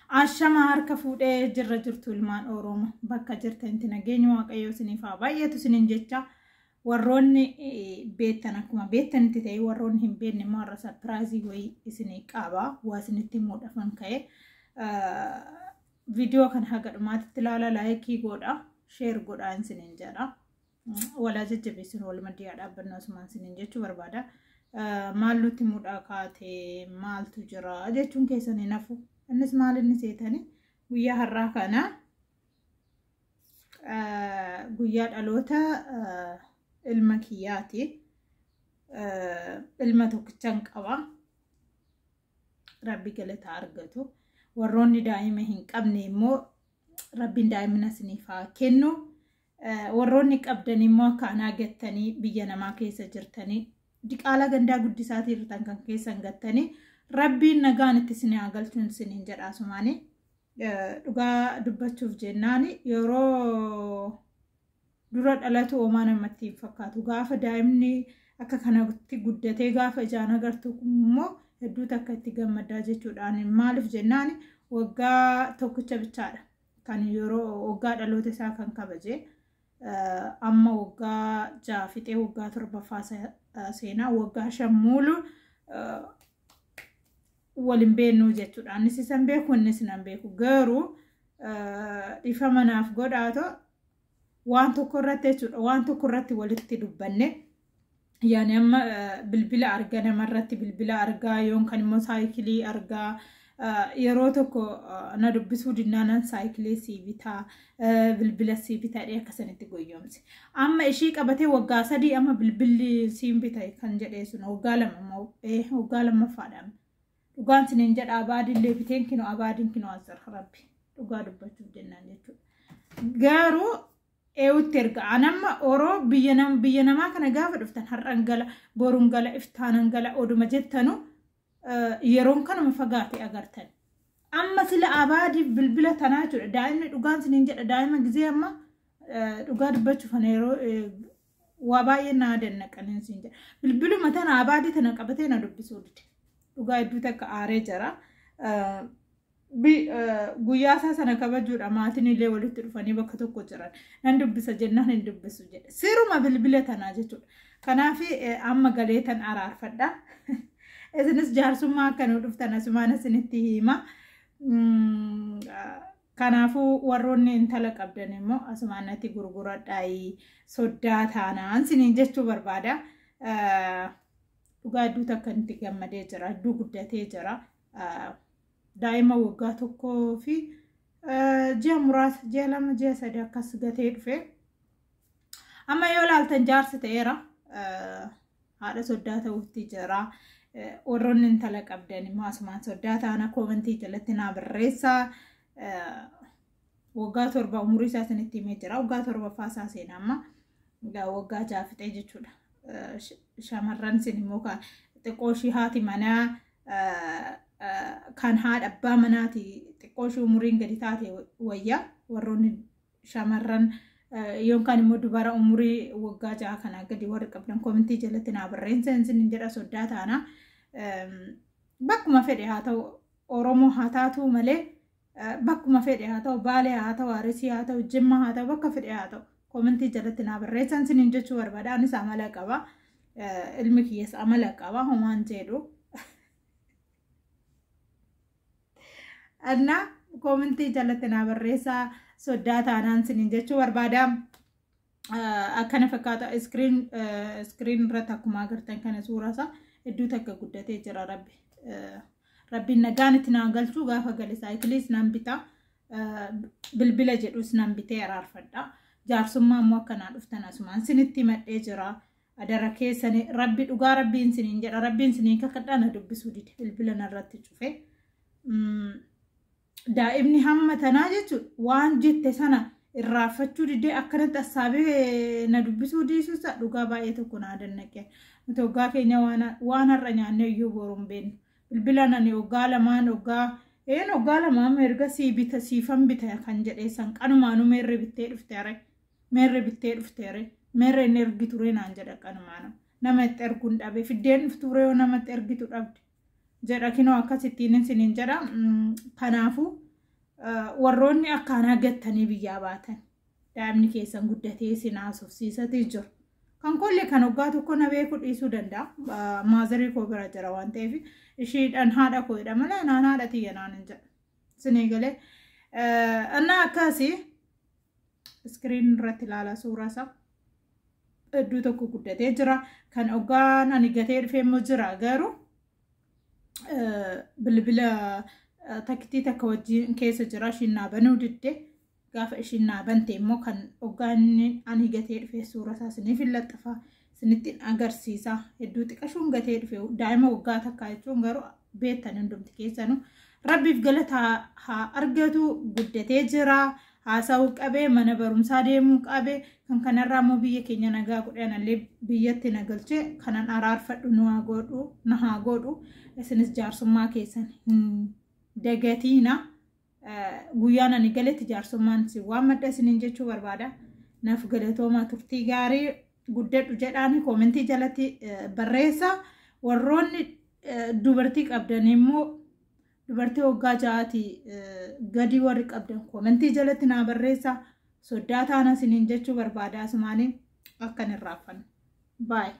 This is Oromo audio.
Ashama harka fuudhee jirra jirtu ilmaan Oromoo bakka jirtanitti nageenya Waaqayyoo isiniif haa baay'atu isiniin jecha. Warroonni beektan akkuma beektanitti ta'e, warroonni hin beekne immoo har'a surprise wayii isinii qaba, waa isinitti himuudhaafan ka'e. Viidiyoo kana haga dhumaatitti ilaala, like godha, share godhaa isiniin jedha. Walaa jajjabeessin, wal maddii dhaabbannoo asumaan isiniin jechuu barbaada. Maal nutti mudhaa kaatee, maaltu jira jechuun keessan hin hafu. Innis maal inni seetanii, guyyaa har'aa kana guyyaa dhaloota ilma kiyyaati. Ilma tokkichan qaba. Rabbi galata argatu. Warroonni daa'ima hin qabne immoo Rabbiin daa'imna isiniif haa kennu. Warroonni qabdan immoo akka anaa gattanii biyya namaa keessa jirtanii, diqaalaa gandaa guddisaatii jirtan kan keessan gattanii, Rabbiin nagaan itti isin haa galchuun isiniin jedha asumaanii. Dhugaa dubbachuuf jennaan, yeroo dura dhalatu homaa namatti hin fakkaatu. Gaafa daa'imni akka kanatti guddatee gaafa ijaan agartu immoo hedduu takka itti gammaddaa jechuudhaan. Maaliif jennaan, waggaa tokkicha bichaadha kan yeroo waggaa dhaloota isaa kan kabaje. Amma waggaa 6 fixee waggaa torbaffaa seenaa, waggaa 5 muulu waliin beennuu jechuudha. Innis isan beeku, innis nan beeku. Garuu dhiifama naaf godhaato, waan tokko irratti jechuudha, waan tokko irratti walitti dubbanne. Yaani amma bilbila argaa namarratti, bilbila argaa yookaan immoo saayikilii argaa, yeroo tokko na dubbisuu dinnaanan saayikilii sii bitaa, bilbila sii bitaa akkasanitti goyyoomse. Amma ishii qabatee waggaa 3, amma bilbilli siin bita kan jedhee sun waggaa 2 immoo waggaa lammaffaadha. Dhugaan siniin jedha, abaadillee biteen kinoo, abaadiin kinoo as jira. Rabbi dhugaa dubbachuuf jennaan jechuudha. Garuu eewutti erga anamma oroo biyya namaa kana gaafa dhuftan, har'an gala, boruun gala, iftaanan gala oduma jettanu, yeroon kanuma fagaate agartan. Amma sila abaadiif bilbila tanaa jechuudha. Daa'imni, dhugaan siniin jedha, daa'ima gizee amma dhugaa dubbachuuf ana yeroo waa baay'ee naa dannaqaniin siin jedha. Bilbiluma tana, abaadii tana qabatee na dubbisuu dide. Dhugaa hedduu takka aaree jira. Guyyaa isaa sana kabajuudha maatiin illee walitti dhufanii bakka tokko jiran. Nan dubbisa jennaan hin dubbisu jedhe. Siruma bilbila tanaa jechuudha. Kanaaf amma galee tan araarfadha. Isinis jaarsummaa akka nu dhuftan asumaan isinitti hima. Kanaafuu warroonni intala qabdan immoo asumaan natti gurguradhaayi, soddaa taanaan siniin jechuu barbaada. Dhugaa hedduu takka itti gammadee jira. Hedduu guddatee jira. Daa'ima waggaa 1 fi ji'a muraasa, ji'a 2, ji'a 3 akkas gatee dhufe. Amma yoo ilaaltan jaarsi ta'eera. Haadha soddaa ta'utti jira. Warroonni intala qabdan immoo asumaan soddaa taana, comment jalatti naa barreessaa. Waggaa 7 umurii isaa isinitti himee jira. Waggaa torbaffaa isaa seena amma. Waggaa 6 fixee jechuudha. Shamarran isin immoo xiqqoo ishii haati manaa kan haadha abbaa manaati xiqqoo ishii umuriin gadi taate wayyaa. Warroonni shamarran yookaan immoo dubara umurii waggaa 6 kanaa gadi warri qabdan comment jalatti naa barreessaa isin jedha, soddaa taana. Bakkuma fedhe haa ta'u, Oromoo haa taatu malee, bakkuma fedhe haa ta'u, Baalee haa ta'u, Arsii haa ta'u, Jimma haa ta'u, bakka fedhe haa ta'u, comment jalatti naa barreessan isiniin jechuu barbaada. Anis amala qaba. Ilmi kiyyas amala qaba, homaan jedhu. Annaa comment jalatti naa barreessaa, soddaa taanaan isiniin jechuu barbaada. Akkana fakkaata, screen irratti akkuma agartan kana suuraa isaa, hedduu takka guddatee jira Rabbi. Rabbiin nagaan itti naan galchuu, gaafa gale saayikiliis nan bita. Bilbila jedhus nan bitee araarfadha. Jaarsummaa immoo akkanaa dhuftan asumaan sinitti himadhee jira. Adara keessani, Rabbi dhugaa Rabbiin siniin jedha. Rabbiin siniin kakadhaa, na dubbisuu dide, bilbila narratti cufe. Daa'imni hamma tanaa jechuun waan jette sana irraanfachuu didee akkanatti assaabee na dubbisuu dhiisuusa dhugaa baay'ee tokko naa dannaqe. Nuti waggaa keenya waan har'a nyaannee iyyuu boru hin beeknu. Bilbila nani waggaa lamaan, waggaa een waggaa lamaan erga sii bita, siifan bita kan jedheessan qanumaanuu meerre bittee dhufte are, meerre bittee dhufte are, meerre inni ergitu ree naan jedha. Qanumaanuu nama itti erguun dhabe, fiddeen dhuftu ree, yoo namatti ergitu dhabde jedha. Kinoo akkasittiin isiniin jedha. Kanaafuu Warroonni akkaanaa gattanii biyyaa baatan daa'imni keessan guddatee isin haasofsiisatii jiru. Kan kollee kan waggaa tokko na beeku dhiisuu danda'a. Maazarii koo bira jira waan ta'eef ishiidhaan haadha koo jedha malee naan haadha tiyya naan hin jedhu. Isinii galee. Innaa akkasii iskiriin irratti ilaala suuraa isaa. Hedduu tokko guddatee jira. Kan hoggaan ani gatee dhufee immoo jira, garuu bilbila takkitii takka wajjin keessa jira, ishiin naa banuu didde. Gaafa ishiin naa bante immoo kan hoggaan ani gatee dhufe suura isaa isiniif hin laxxafa, isinitti agarsiisa. Hedduu xiqqashuun gatee dhufe, daa'ima waggaa takkaa jechuun garuu beektan hundumti keessanuu. Rabbiif galata haa argatu, guddatee jira. Haasa'uu qabee, mana barumsaa deemuu qabee, kan kanarraa immoo biyya keenya nagaa godhe, anallee biyyatti na galchee kanan araarfadhu nu haa godhu, na haa godhu. Isinis jaarsummaa keessan hin dagatiina. Guyyaan ani galetti jaarsummaan si waan madda isiniin jechuu barbaada. Naaf galatoomaa, turtii gaarii. Guddadhu jedhaani koomentii jalatti barreessa. Warroonni dubartii qabdan immoo, dubartii waggaa 6tii gadi warri qabdan, koomentii jalatti naa barreessa. Soddaa taana isiniin jechuu barbaada. Asumaanii akkan hin raaffanne. Baay'ee.